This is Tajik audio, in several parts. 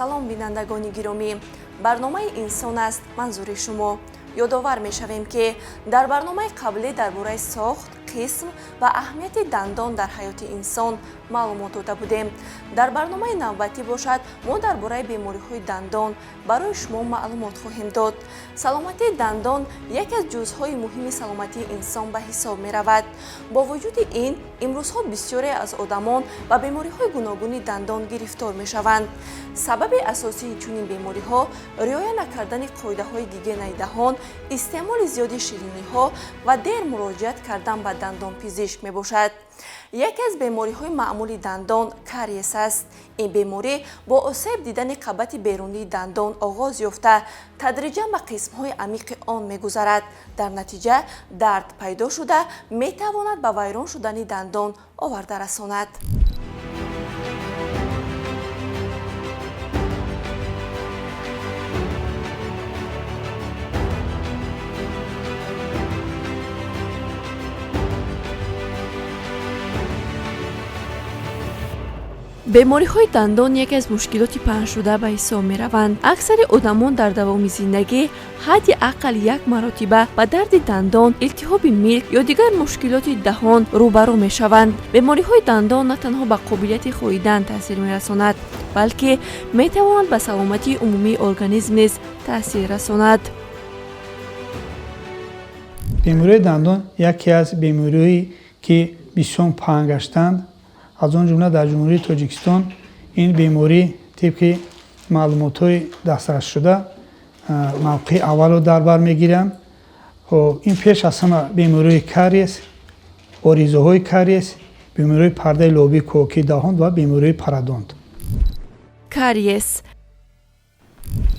Салом, бинандагони гиромӣ. Барномаи «Инсон аст» манзури шумо. Ёдовар мешавем, ки дар барномаи қаблӣ дар бораи сохт, қисм ва аҳамияти дандон дар ҳаёти инсон маълумот дода будем. Дар барномаи навбатӣ бошад, мо дар бораи бемориҳои дандон барои шумо маълумот хоҳем дод. Саломатии дандон яке аз ҷузъҳои муҳими саломатии инсон ба ҳисоб меравад. Бо вуҷуди ин, имрӯзҳо бисёре аз одамон ба бемориҳои гуногуни дандон гирифтор мешаванд. Сабаби асосии чунин бемориҳо риоя накардани қоидаҳои гигиенаи даҳон, истеъмоли зиёди шириниҳо ва дер муроҷиат кардан ба дандонпизишк мебошад. Яке аз бемориҳои маъмули дандон кариес аст. Ин беморӣ бо осеб дидани қабати берунии дандон оғоз ёфта, тадриҷан ба қисмҳои амиқи он мегузарад. Дар натиҷа дард пайдо шуда, метавонад ба вайрон шудани дандон оварда расонад. Бемориҳои дандон яке аз мушкилоти паҳншуда ба ҳисоб мераванд. Аксари одамон дар давоми зиндагӣ ҳадди ақал як маротиба ба дарди дандон, илтиҳоби милк ё дигар мушкилоти даҳон рӯбарӯ мешаванд. Бемориҳои дандон на танҳо ба қобилияти хоидан таъсир мерасонад, балки метавонад ба саломатии умумии организм низ таъсир расонад. Бемориҳои дандон яке аз бемориҳое, ки бисёр паҳн гаштанд. Аз он ҷумла дар Ҷумҳурии Тоҷикистон ин беморӣ тибқи маълумотҳои дастрасшуда мавқеи аввалро дар бар мегиранд. Ин пеш аз ҳама бемориҳои кариес, оризаҳои кариес, бемориҳои пардаи лобии ковокии даҳон ва бемориҳои пародонт. Кариес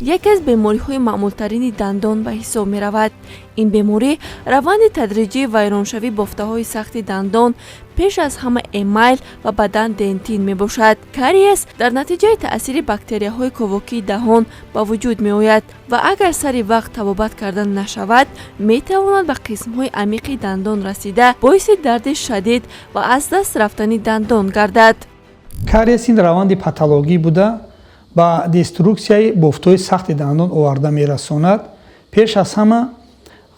яке аз бемориҳои маъмултарини дандон ба ҳисоб меравад. Ин беморӣ раванди тадриҷии вайроншавии бофтаҳои сахти дандон, пеш аз ҳама эмайл ва баъдан дентин мебошад. Кариес дар натиҷаи таъсири бактерияҳои ковокии даҳон ба вуҷуд меояд ва агар сари вақт табобат карда нашавад, метавонад ба қисмҳои амиқи дандон расида, боиси дарди шадид ва аз даст рафтани дандон гардад. Кариес ин раванди патологӣ буда, ба деструксияи бофтҳои сахти дандон оварда мерасонад. Пеш аз ҳама,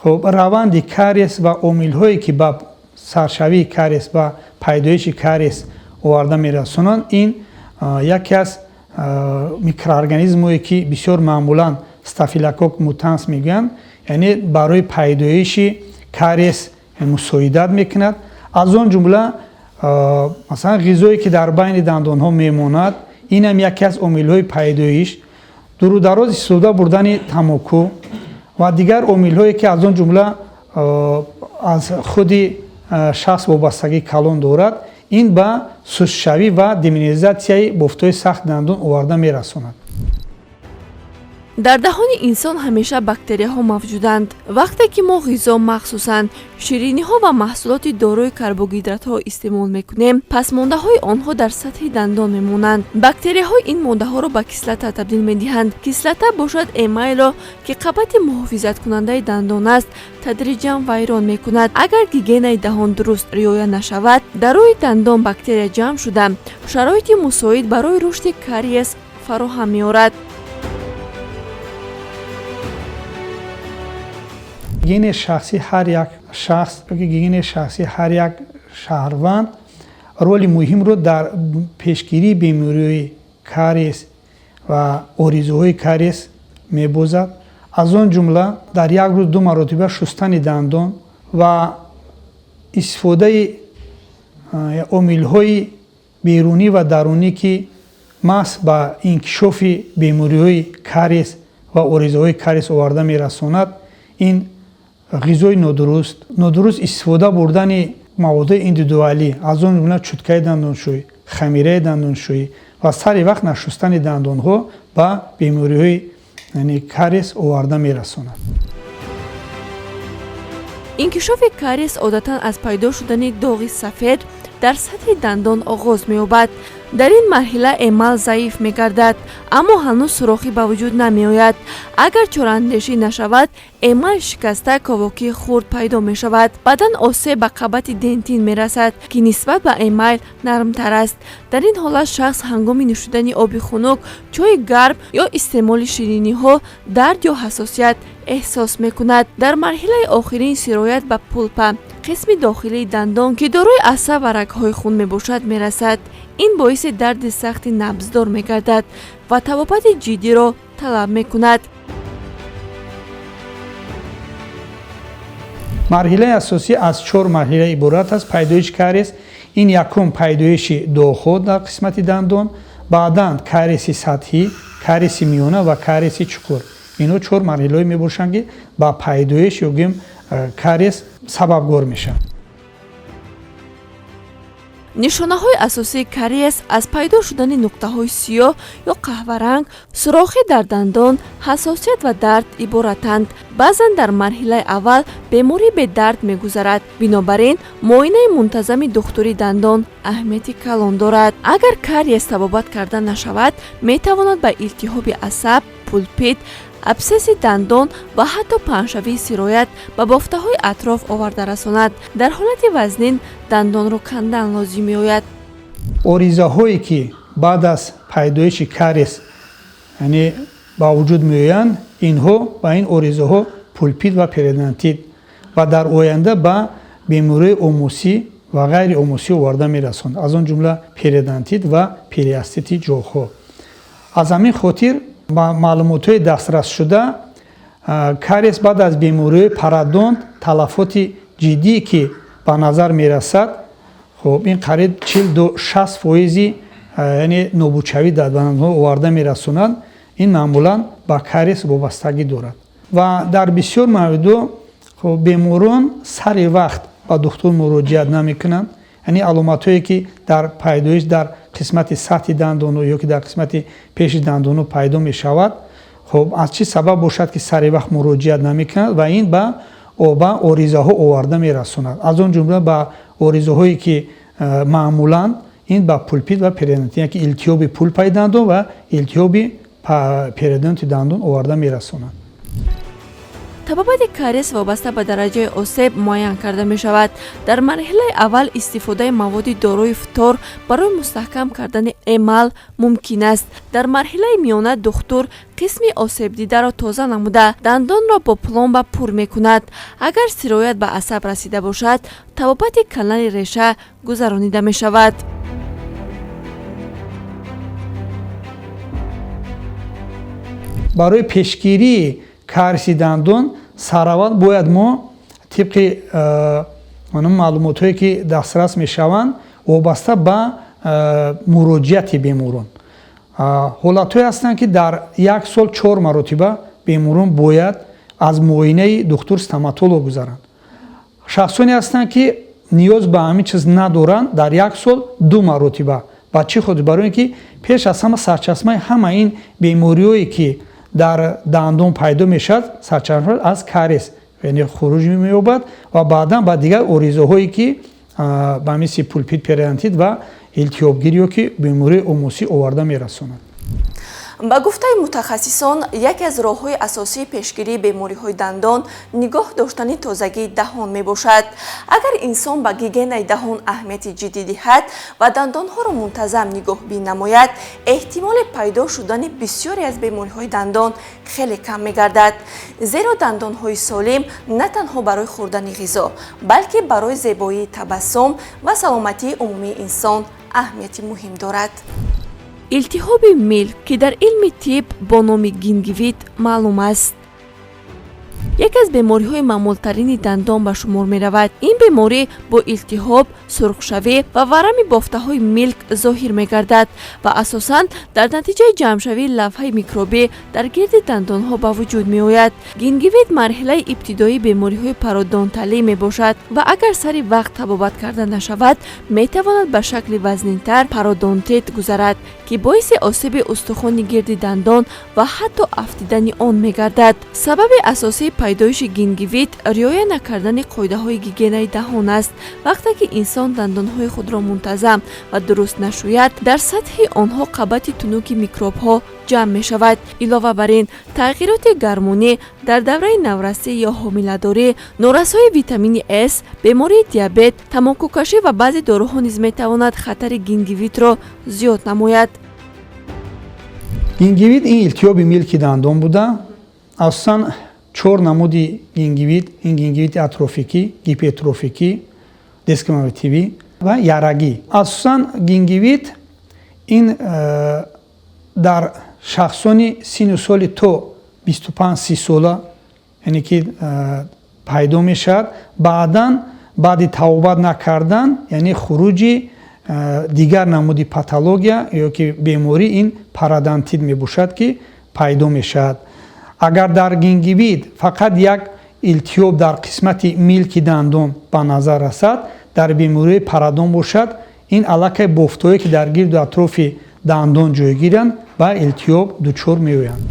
хуб, раванди кариес ва омилҳое, ки ба саршавии кариес ва пайдоиши кариес оварда мерасонанд, ин яке аз микроорганизмҳое, ки бисёр маъмулан стафилокок мутанс мегӯянд, яъне барои пайдоиши кариес мусоидат мекунад. Аз он ҷумла, масалан, ғизое, ки дар байни дандонҳо мемонад, инам яке аз омилҳои пайдоиш, дурудароз истифода бурдани тамоку ва дигар омилҳое, ки аз он ҷумла аз худи шахс вобастагии калон дорад, ин ба сустшавӣ ва деминерализатсияи бофтҳои сахти дандон оварда мерасонад. Дар даҳони инсон ҳамеша бактерияҳо мавҷуданд. Вақте ки мо ғизо, махсусан шириниҳо ва маҳсулоти дорои карбогидратҳо истеъмол мекунем, пасмондаҳои онҳо дар сатҳи дандон мемонанд. Бактерияҳо ин моддаҳоро ба кислота табдил медиҳанд. Кислота бошад, эмайлро, ки қабати муҳофизаткунандаи дандон аст, тадриҷан вайрон мекунад. Агар гигиенаи даҳон дуруст риоя нашавад, дар рӯи дандон бактерия ҷамъ шуда, шароити мусоид барои рушди кариес фароҳам меорад. Гигиенаи шахсии ҳар як шахс ёки гигиенаи шахсии ҳар як шаҳрванд роли муҳимро дар пешгирии бемориҳои кариес ва оризаҳои кариес мебозад. Аз он ҷумла дар як рӯз ду маротиба шустани дандон ва истифодаи омилҳои берунӣ ва дарунӣ, ки маҳз ба инкишофи бемориҳои кариес ва оризаҳои кариес оварда мерасонад, ин ғизои нодуруст, нодуруст истифода бурдани маводҳои индивидуалӣ, аз он ҷумла чуткаи дандоншӯӣ, хамираи дандоншӯӣ ва сари вақт нашустани дандонҳо ба бемориҳои, яъне, кариес оварда мерасонад. Инкишофи кариес одатан аз пайдо шудани доғи сафед дар сатҳи дандон оғоз меёбад. Дар ин марҳила эмал заиф мегардад, аммо ҳанӯз сӯрохӣ ба вуҷуд намеояд. Агар чораандешӣ нашавад, эмал шикаста, ковокии хурд пайдо мешавад. Баъдан осеб ба қабати дентин мерасад, ки нисбат ба эмал нармтар аст. Дар ин ҳолат шахс ҳангоми нӯшидани оби хунук, чойи гарм ё истеъмоли шириниҳо дард ё ҳассосият эҳсос мекунад. Дар марҳилаи охирин сироят ба пулпа, қисми дохилии дандон, ки дорои асаб ва рагҳои хун мебошад, мерасад. Ин боиси дарди сахти набздор мегардад ва табобати ҷиддиро талаб мекунад. Марҳилаи асосӣ аз чор марҳила иборат аст. Пайдоиши кариес ин якум пайдоиши доғҳо дар қисмати дандон, баъдан кариеси сатҳӣ, кариеси миёна ва кариеси чуқур. Инҳо чор марҳилаҳое мебошанд, ки ба пайдоиш ё гӯем кариес сабабгор мешаванд. Нишонаҳои асосии кариес аз пайдо шудани нуқтаҳои сиёҳ ё қаҳваранг, сӯрохӣ дар дандон, ҳассосият ва дард иборатанд. Баъзан дар марҳилаи аввал беморӣ бедард мегузарад. Бинобар ин муоинаи мунтазами духтури дандон аҳамияти калон дорад. Агар кариес табобат карда нашавад, метавонад ба илтиҳоби асаб, пулпит, абсцесси дандон ва ҳатто паҳншавии сироят ба бофтаҳои атроф оварда расонад. Дар ҳолати вазнин дандонро кандан лозим меояд. Оризаҳое, ки баъд аз пайдоиши кариес, яъне ба вуҷуд меоянд, инҳо ба ин оризаҳо пулпит ва периодонтит ва дар оянда ба бемории омусӣ ва ғайри омусӣ оварда мерасонад, аз он ҷумла периодонтит ва периостити ҷоғҳо. Аз ҳамин хотир ба маълумотҳои дастрасшуда кариес баъд аз бемориҳои пародонт талафоти ҷиддие, ки ба назар мерасад, хуб, ин қариб 40 то 60 фоизи, яъне нобудшавӣ дар дандонҳо оварда мерасонад. Ин маъмулан ба кариес вобастагӣ дорад ва дар бисёр мавридҳо, хуб, беморон сари вақт ба духтур муроҷиат намекунанд. Яъне аломатҳое, ки дар пайдоиш дар қисмати сатҳи дандону ё ки дар қисмати пеши дандону пайдо мешавад, хуб, аз чӣ сабаб бошад, ки сари вақт муроҷиат намекунад ва ин ба оризаҳо оварда мерасонад, аз он ҷумла ба оризаҳое, ки маъмулан ин ба пулпит ва периодонтит, яке илтиҳоби пулпаи дандон ва илтиҳоби периодонти дандон оварда мерасонад. Табобати кариес вобаста ба дараҷаи осеб муайян карда мешавад. Дар марҳилаи аввал истифодаи маводи дорои фтор барои мустаҳкам кардани эмал мумкин аст. Дар марҳилаи миёна духтур қисми осебдидаро тоза намуда, дандонро бо пломба пур мекунад. Агар сироят ба асаб расида бошад, табобати канали реша гузаронида мешавад. Барои пешгирии кариеси дандон сараввал бояд мо тибқи маълумотҳое, ки дастрас мешаванд, вобаста ба муроҷиати беморон, ҳолатҳое ҳастанд, ки дар як сол чор маротиба беморон бояд аз муоинаи духтур стоматолог гузаранд. Шахсоне ҳастанд, ки ниёз ба ҳамин чиз надоранд, дар як сол ду маротиба. Ба чӣ хотир? Барои ин ки пеш аз ҳама сарчашмаи ҳама ин бемориҳое, ки дар дандон пайдо мешавад, сарчашма аз кариес, яъне хуруҷ меёбад ва баъдан ба дигар оризаҳое, ки ба мисли пулпит, периодонтит ва илтиҳобгирӣ ё ки бемории омусӣ оварда мерасонад. Ба гуфтаи мутахассисон, яке аз роҳҳои асосии пешгирии бемориҳои дандон нигоҳ доштани тозагии даҳон мебошад. Агар инсон ба гигиенаи даҳон аҳамияти ҷиддӣ диҳад ва дандонҳоро мунтазам нигоҳбин намояд, эҳтимоли пайдо шудани бисёре аз бемориҳои дандон хеле кам мегардад. Зеро дандонҳои солим на танҳо барои хӯрдани ғизо, балки барои зебоии табассум ва саломатии умумии инсон аҳамияти муҳим дорад. Илтиҳоби милк, ки дар илми тиб бо номи гингивит маълум аст, яке аз бемориҳои маъмултарини дандон ба шумор меравад. Ин беморӣ бо илтиҳоб, сурхшавӣ ва варами бофтаҳои милк зоҳир мегардад ва асосан дар натиҷаи ҷамъшавии лавҳаи микробӣ дар гирди дандонҳо ба вуҷуд меояд. Гингивит марҳилаи ибтидоии бемориҳои пародонталӣ мебошад ва агар сари вақт табобат карда нашавад, метавонад ба шакли вазнинтар пародонтит гузарад, ки боиси осеби устухони гирди дандон ва ҳатто афтидани он мегардад. Сабаби асосии пайдоиши гингивит риоя накардани қоидаҳои гигиенаи даҳон аст. Вақте ки инсон дандонҳои худро мунтазам ва дуруст нашӯяд, дар сатҳи онҳо қабати тунуки микробҳо ҷамъ мешавад. Илова бар ин, тағйироти гармонӣ дар давраи наврасӣ ё ҳомиладорӣ, норасоии витамини С, бемории диабет, тамокукашӣ ва баъзе доруҳо низ метавонад хатари гингивитро зиёд намояд. Гингивит ин илтиҳоби милки дандон буда, асосан чор намуди гингивит: ин гингивити атрофикӣ, гипертрофикӣ, десквамативӣ ва ярагӣ. Асосан гингивит ин дар шахсони сину соли то 25-30 сола, яъне ки пайдо мешавад. Баъдан, баъди табобат накардан, яъне хуруҷи дигар намуди патология ё ки беморӣ, ин пародонтит мебошад, ки пайдо мешавад. Агар дар гингивит фақат як илтиҳоб дар қисмати милки дандон ба назар расад, дар бемории пародон бошад, ин аллакай бофтҳое, ки дар гирду атрофи дандон ҷойгиранд, ба илтиҳоб дучор меоянд.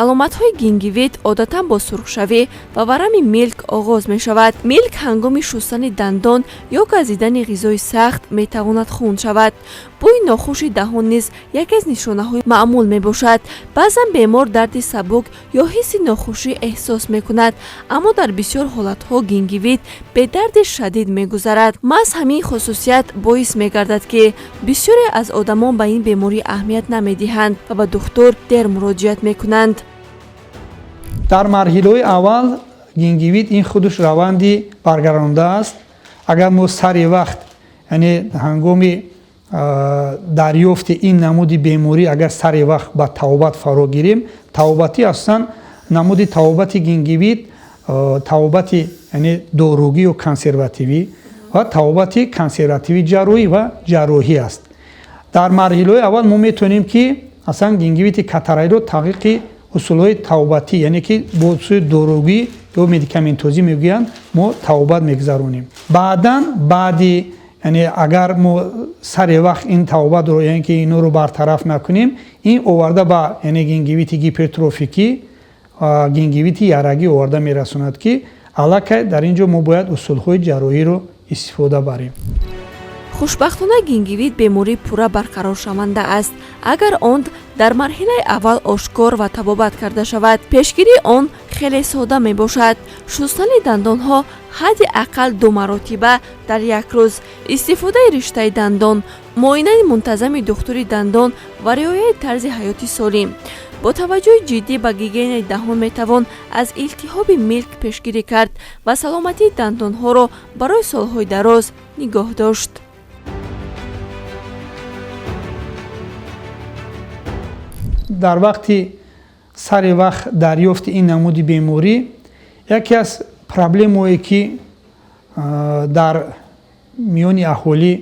Аломатҳои гингивит одатан бо сурхшавӣ ва варами милк оғоз мешавад. Милк ҳангоми шустани дандон ё газидани ғизои сахт метавонад хун шавад. Бӯи нохуши даҳон низ яке аз нишонаҳои маъмул мебошад. Баъзан бемор дарди сабук ё ҳисси нохушӣ эҳсос мекунад, аммо дар бисёр ҳолатҳо гингивит бе дарди шадид мегузарад. Маҳз ҳамин хусусият боис мегардад, ки бисёре аз одамон ба ин беморӣ аҳамият намедиҳанд ва ба духтур дер муроҷиат мекунанд. Дар марҳилаҳои аввал гингивит ин худаш раванди баргаронда аст. Агар мо сари вақт, яъне ҳангоми дарёфти ин намуди беморӣ, агар сари вақт ба табобат фаро гирем, табобатӣ, асосан намуди табобати гингивит табобати, яъне доругӣ ё консервативӣ ва табобати консервативӣ, ҷарроҳӣ ва ҷарроҳӣ аст. Дар марҳилаҳои аввал мо метавонем, ки аслан гингивити катаралиро таҳқиқи усулҳои табобатӣ, яъне ки бо усули доругӣ ё медикаментозӣ мегӯянд, мо табобат мегузаронем. Баъдан, баъди, яъне агар мо сари вақт ин табобатро, яъне ки инҳоро бартараф накунем, ин оварда ба, яъне гингивити гипертрофикӣ, гингивити ярагӣ оварда мерасонад, ки аллакай дар ин ҷо мо бояд усулҳои ҷарроҳиро истифода барем. Хушбахтона, гингивит бемории пурра барқароршаванда аст, агар он дар марҳилаи аввал ошкор ва табобат карда шавад. Пешгирии он хеле сода мебошад: шустани дандонҳо ҳадди ақал ду маротиба дар як рӯз, истифодаи риштаи дандон, муоинаи мунтазами духтури дандон ва риояи тарзи ҳаёти солим. Бо таваҷҷӯҳи ҷиддӣ ба гигиенаи даҳон метавон аз илтиҳоби милк пешгирӣ кард ва саломатии дандонҳоро барои солҳои дароз нигоҳ дошт. Дар вақти сари вақт дарёфти ин намуди беморӣ, яке аз проблемое, ки дар миёни аҳолӣ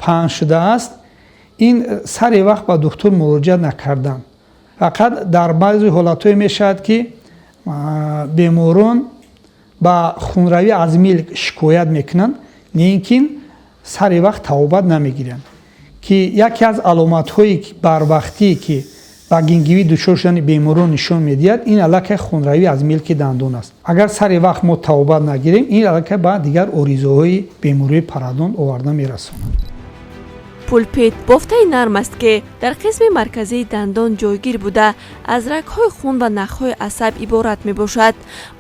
паҳн шудааст, ин сари вақт ба духтур муроҷиат накардан. Фақат дар баъзе ҳолатҳое мешавад, ки беморон ба хунравӣ аз милк шикоят мекунанд, лекин сари вақт табобат намегиранд, ки яке аз аломатҳои барвақтие, ки ба гингивит дучор шудани беморон нишон медиҳад, ин аллакай хунравӣ аз милки дандон аст. Агар сари вақт мо табобат нагирем, ин аллакай ба дигар оризаҳои бемории пародон оварда мерасонад. Пулпит бофтаи нарм аст, ки дар қисми марказии дандон ҷойгир буда, аз рагҳои хун ва нахҳои асаб иборат мебошад.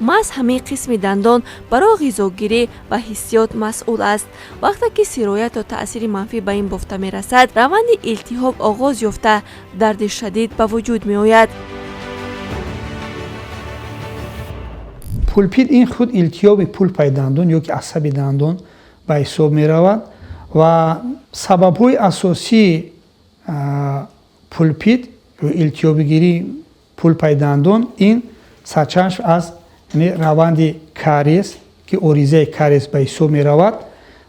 Маҳз ҳамин қисми дандон барои ғизогирӣ ва ҳиссиёт масъул аст. Вақте ки сироят ё таъсири манфӣ ба ин бофта мерасад, раванди илтиҳоб оғоз ёфта, дарди шадид ба вуҷуд меояд. Пулпит ин худ илтиҳоби пулпаи дандон ё ки асаби дандон ба ҳисоб меравад ва сабабҳои асосии пулпит ё илтиҳобигирии пулпаи дандон ин сарчашм аз раванди кариес, ки оризаи кариес ба ҳисоб меравад,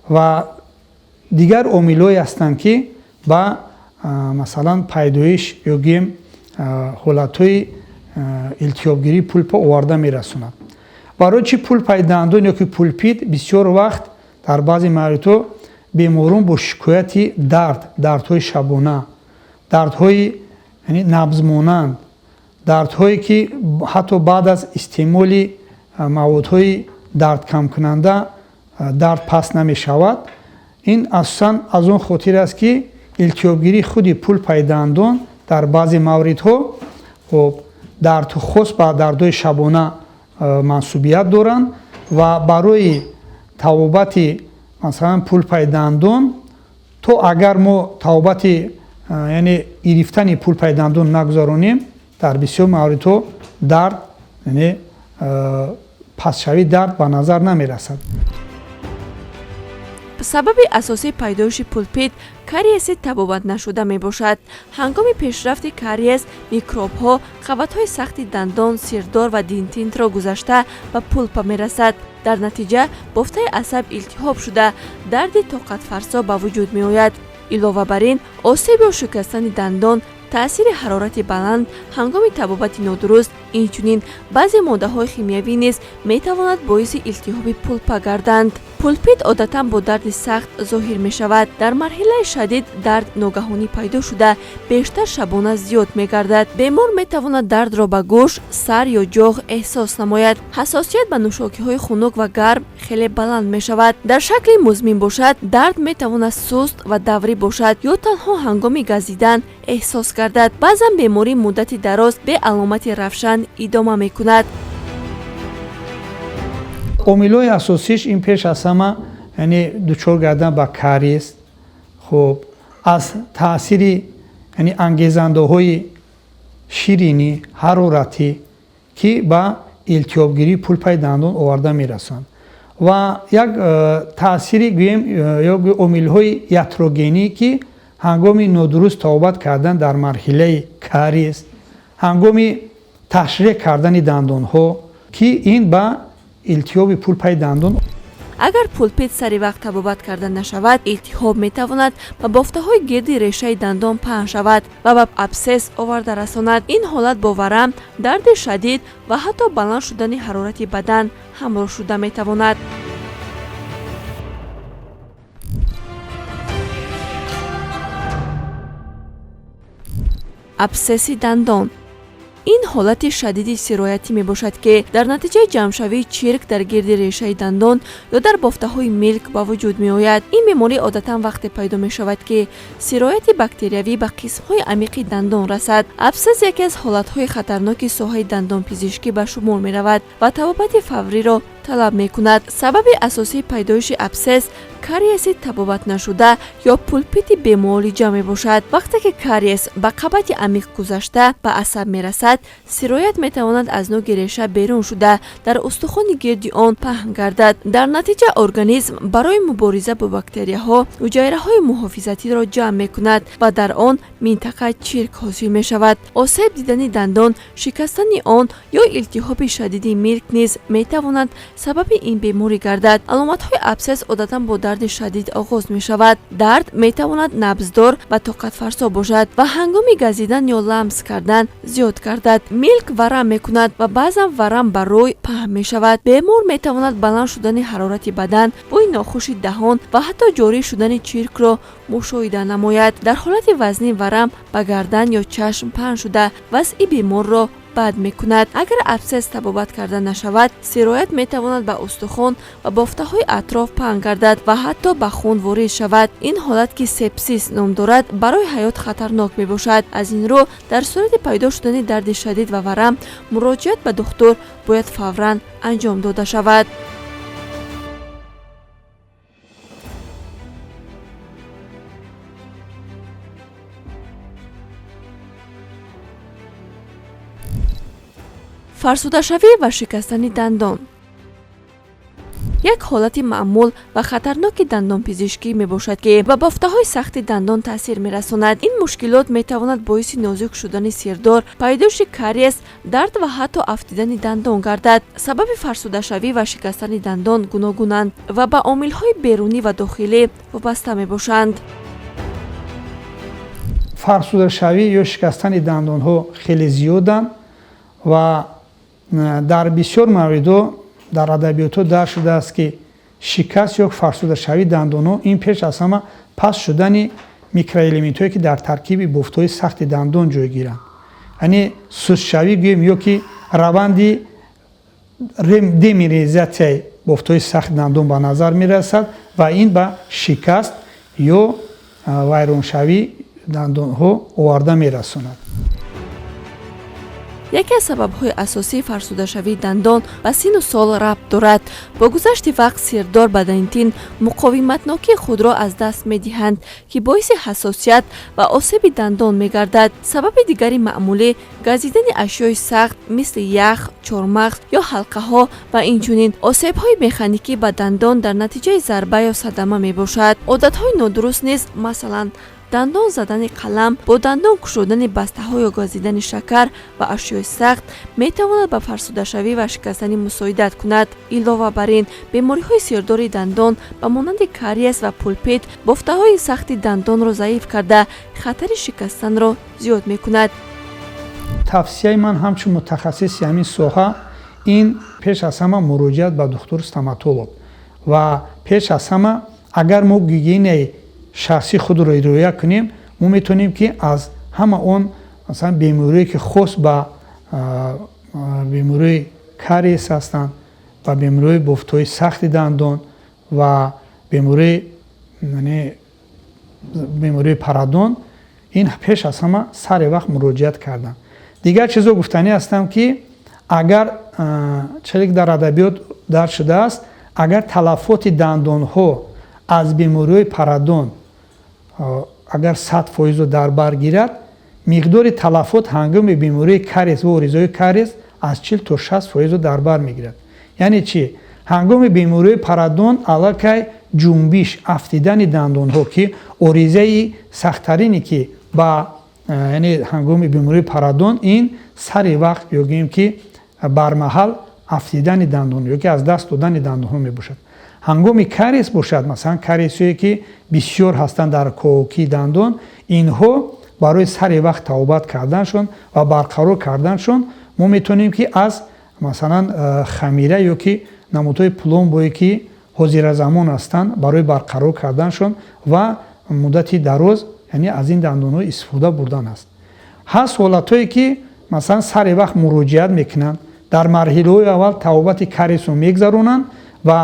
ва дигар омилҳое ҳастанд, ки ба, масалан, пайдоиш ё гӯем ҳолатҳои илтиҳобгирии пулпа оварда мерасонад. Барои чӣ пулпаи дандон ё ки пулпит бисёр вақт дар баъзе мавридҳо беморон бо шикояти дард, дардҳои шабона, дардҳои набзмонанд, Дардҳое ки ҳатто баъд аз истеъмоли маводҳои дардкамкунанда дард паст намешавад, ин асосан аз он хотир аст, ки илтиҳобгирии худи пулпаи дандон дар баъзе мавридҳо дард хос ба дардҳои шабона мансубият доранд ва барои табобати масалан пулпаи дандон то агар мо табобати яъне гирифтани пулпаи дандон нагузаронем, дар бисёр мавридҳо дард, яъне пастшавии дард ба назар намерасад. Сабаби асосии пайдоиши пулпит кариеси табобатнашуда мебошад. Ҳангоми пешрафти кариес микробҳо қабатҳои сахти дандон, сирдор ва дентинро гузашта ба пулпа мерасад. Дар натиҷа бофтаи асаб илтиҳоб шуда, дарди тоқатфарсо ба вуҷуд меояд. Илова бар ин, осеб ё шикастани дандон, таъсири ҳарорати баланд ҳангоми табобати нодуруст, инчунин баъзе моддаҳои химиявӣ низ метавонад боиси илтиҳоби пулпа гарданд. Пулпит одатан бо дарди сахт зоҳир мешавад. Дар марҳилаи шадид дард ногаҳонӣ пайдо шуда, бештар шабона зиёд мегардад. Бемор метавонад дардро ба гӯш, сар ё ҷоғ эҳсос намояд. Ҳассосият ба нӯшокиҳои хунук ва гарм хеле баланд мешавад. Дар шакли музмин бошад, дард метавонад суст ва даврӣ бошад ё танҳо ҳангоми газидан эҳсос гардад. Баъзан беморӣ муддати дароз бе аломати равшан идома мекунад. Омилҳои асосиш ин пеш аз ҳама яъне дучор гардан ба кариес, хуб аз таъсири яъне ангезандаҳои ширинӣ, ҳароратӣ, ки ба илтиҳобгирии пулпаи дандон оварда мерасонанд ва як таъсири гӯем ё омилҳои ятрогенӣ, ки ҳангоми нодуруст табобат кардан дар марҳилаи кариес, ҳангоми ташреҳ кардани дандонҳо, ки ин ба илтиҳоби пулпаи дандон. Агар пулпит сари вақт табобат карда нашавад, илтиҳоб метавонад ба бофтаҳои гирди решаи дандон паҳн шавад ва ба абсцесс оварда расонад. Ин ҳолат бо варам, дарди шадид ва ҳатто баланд шудани ҳарорати бадан ҳамроҳ шуда метавонад. Абсцесси дандон ин ҳолати шадиди сироятӣ мебошад, ки дар натиҷаи ҷамъшавии чирк дар гирди решаи дандон ё дар бофтаҳои милк ба вуҷуд меояд. Ин беморӣ одатан вақте пайдо мешавад, ки сирояти бактериявӣ ба қисмҳои амиқи дандон расад. Абсцесс яке аз ҳолатҳои хатарноки соҳаи дандонпизишкӣ ба шумор меравад ва табобати фавриро талаб мекунад. Сабаби асосии пайдоиши абсцесс кариеси табобатнашуда ё пулпити бемуолиҷа мебошад. Вақте ки кариес ба қабати амиқ гузашта ба асаб мерасад, сироят метавонад аз нуги реша берун шуда дар устухони гирди он паҳн гардад. Дар натиҷа организм барои мубориза бо бактерияҳо ҳуҷайраҳои муҳофизатиро ҷамъ мекунад ва дар он минтақа чирк ҳосил мешавад. Осеб дидани дандон, шикастани он ё илтиҳоби шадиди милк низ метавонад сабаби ин беморӣ гардад. Аломатҳои абсцесс одатан бо дарди шадид оғоз мешавад. Дард метавонад набздор ва тоқатфарсо бошад ва ҳангоми газидан ё ламс кардан зиёд гардад. Милк варам мекунад ва баъзан варам ба рӯй паҳн мешавад. Бемор метавонад баланд шудани ҳарорати бадан, бӯи нохуши даҳон ва ҳатто ҷорӣ шудани чиркро мушоҳида намояд. Дар ҳолати вазнин варам ба гардан ё чашм паҳн шуда вазъи беморро бад мекунад. Агар абсцесс табобат карда нашавад, сироят метавонад ба устухон ва бофтаҳои атроф паҳн гардад ва ҳатто ба хун ворид шавад. Ин ҳолат, ки сепсис ном дорад, барои ҳаёт хатарнок мебошад. Аз ин рӯ, дар сурати пайдо шудани дарди шадид ва варам, муроҷиат ба духтур бояд фавран анҷом дода шавад. Фарсудашавӣ ва шикастани дандон як ҳолати маъмул ва хатарноки дандонпизишкӣ мебошад, ки ба бофтаҳои сахти дандон таъсир мерасонад. Ин мушкилот метавонад боиси нозук шудани сирдор, пайдоиши кариес, дард ва ҳатто афтидани дандон гардад. Сабаби фарсудашавӣ ва шикастани дандон гуногунанд ва ба омилҳои берунӣ ва дохилӣ вобаста мебошанд. Фарсудашавӣ ё шикастани дандонҳо хеле зиёданд ва дар бисёр мавридҳо дар адабиётҳо дарҷ шудааст, ки шикаст ё фарсудашавии дандонҳо ин пеш аз ҳама паст шудани микроэлементҳое, ки дар таркиби бофтҳои сахти дандон ҷой гиранд. Яъне сустшавӣ гӯем ё ки раванди деминерализатсияи бофтҳои сахти дандон ба назар мерасад ва ин ба шикаст ё вайроншавии дандонҳо оварда мерасонад. Яке аз сабабҳои асосии фарсудашавии дандон ба синну сол рабт дорад. Бо гузашти вақт сирдор ба дентин муқовиматнокии худро аз даст медиҳанд, ки боиси ҳассосият ва осеби дандон мегардад. Сабаби дигари маъмулӣ газидани ашёи сахт мисли ях, чормағз ё ҳалқаҳо ва инчунин осебҳои механикӣ ба дандон дар натиҷаи зарба ё садама мебошад. Одатҳои нодуруст низ, масалан, дандон задани қалам, бо дандон кушодани бастаҳо ё газидани шакар ва ашёи сахт метавонад ба фарсудашавӣ ва шикастанӣ мусоидат кунад. Илова бар ин, бемориҳои сирдори дандон ба монанди кариес ва пулпит бофтаҳои сахти дандонро заиф карда, хатари шикастанро зиёд мекунад. Тавсияи ман ҳамчун мутахассиси ҳамин соҳа ин пеш аз ҳама муроҷиат ба духтур стоматолог ва пеш аз ҳама агар мо гигиенаи шахсии худро риоя кунем, мо метавонем ки аз ҳама он масалан бемориҳое ки хос ба бемориҳои кариес ҳастанд ва бемориҳои бофтҳои сахти дандон ва бемориҳои парадон, ин пеш аз ҳама сари вақт муроҷиат кардан. Дигар чизо гуфтанӣ ҳастам ки агар чизе дар адабиёт дарҷ шудааст, агар талафоти дандонҳо аз бемориҳои парадон агар 100% дар бар гирад, миқдори талафот ҳангоми бемории кариес ва оризои кариес аз 40 то 60% дар бар мегирад. Яъне чӣ? Ҳангоми бемориҳои парадон аллакай ҷунбиш, афтидани дандонҳо, ки оризаи сахттарине ки ба яъне ҳангоми бемории парадон ин сари вақт ё гӯем ки бармаҳал афтидани дандон ё ки аз даст додани дандонҳо мебошад. Ҳангоми кариес бошад, масалан кариесҳое ки бисёр ҳастанд дар ковокии дандон, инҳо барои сари вақт табобат карданшон ва барқарор карданшон мо метавонем ки аз масалан хамира ё ки намудҳои пломбое ки ҳозиразамон ҳастанд барои барқарор карданшон ва муддати дароз яъне аз ин дандонҳо истифода бурдан аст. Ҳаст ҳолатҳое ки масалан сари вақт муроҷиат мекунанд, дар марҳилаҳои аввал табобати кариесро мегузаронанд ва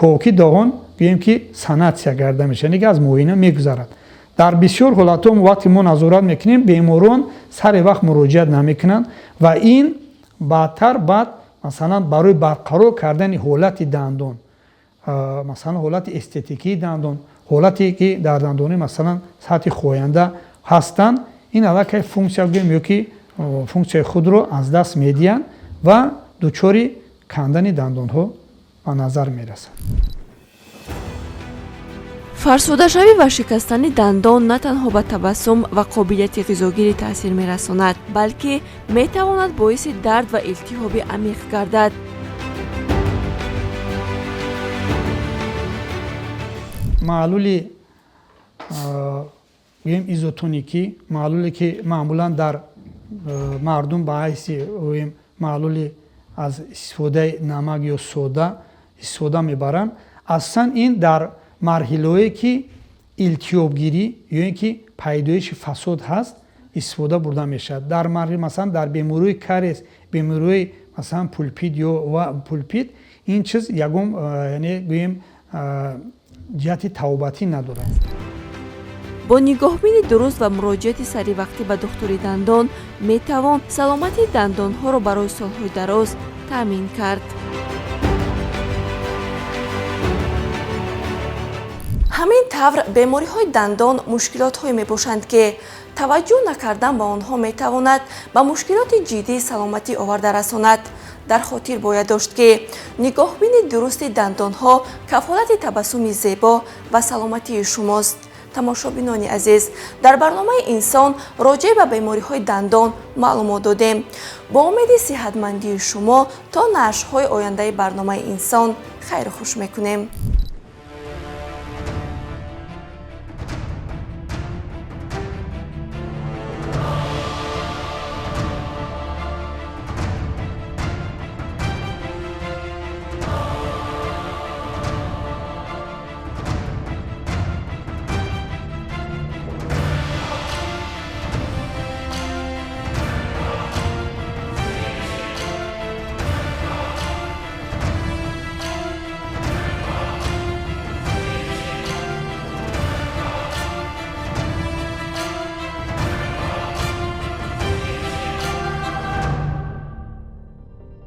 ковокии даҳон гӯем ки санатсия карда мешавад, яъне ки аз муоина мегузарад. Дар бисёр ҳолатҳо вақте мо назорат мекунем, беморон сари вақт муроҷиат намекунанд ва ин баъдтар баъд масалан барои барқарор кардани ҳолати дандон, масалан ҳолати эстетикии дандон, ҳолате ки дар дандони масалан сатҳи хоянда ҳастанд, ин аллакай функсия гӯем ё ки функсияи худро аз даст медиҳанд ва дучори кандани дандонҳо ба назар мерасад. Фарсудашавӣ ва шикастани дандон на танҳо ба табассум ва қобилияти ғизогирӣ таъсир мерасонад, балки метавонад боиси дард ва илтиҳоби амиқ гардад. Маҳлули гӯем изотоникӣ, маҳлуле ки маъмулан дар мардум ба ҳайси гӯем маҳлули аз истифодаи намак ё сода истифода мебаранд, асосан ин дар марҳилаҳое ки илтиҳобгирӣ ё ин ки пайдоиши фасод ҳаст истифода бурда мешавад. Дар марҳила масалан дар бемориҳои кариес, бемориҳои масалан пулпит ё ва пулпит ин чиз ягон яъне гӯем ҷиҳати табобатӣ надорад. Бо нигоҳбини дуруст ва муроҷиати саривақтӣ ба духтури дандон метавон саломатии дандонҳоро барои солҳои дароз таъмин кард. Ҳамин тавр бемориҳои дандон мушкилотҳое мебошанд, ки таваҷҷӯҳ накардан ба онҳо метавонад ба мушкилоти ҷиддии саломатӣ оварда расонад. Дар хотир бояд дошт, ки нигоҳбини дурусти дандонҳо кафолати табассуми зебо ва саломатии шумост. Тамошобинони азиз, дар барномаи инсон роҷеъ ба бемориҳои дандон маълумот додем. Бо умеди сиҳатмандии шумо то нашрҳои ояндаи барномаи инсон хайру хуш мекунем.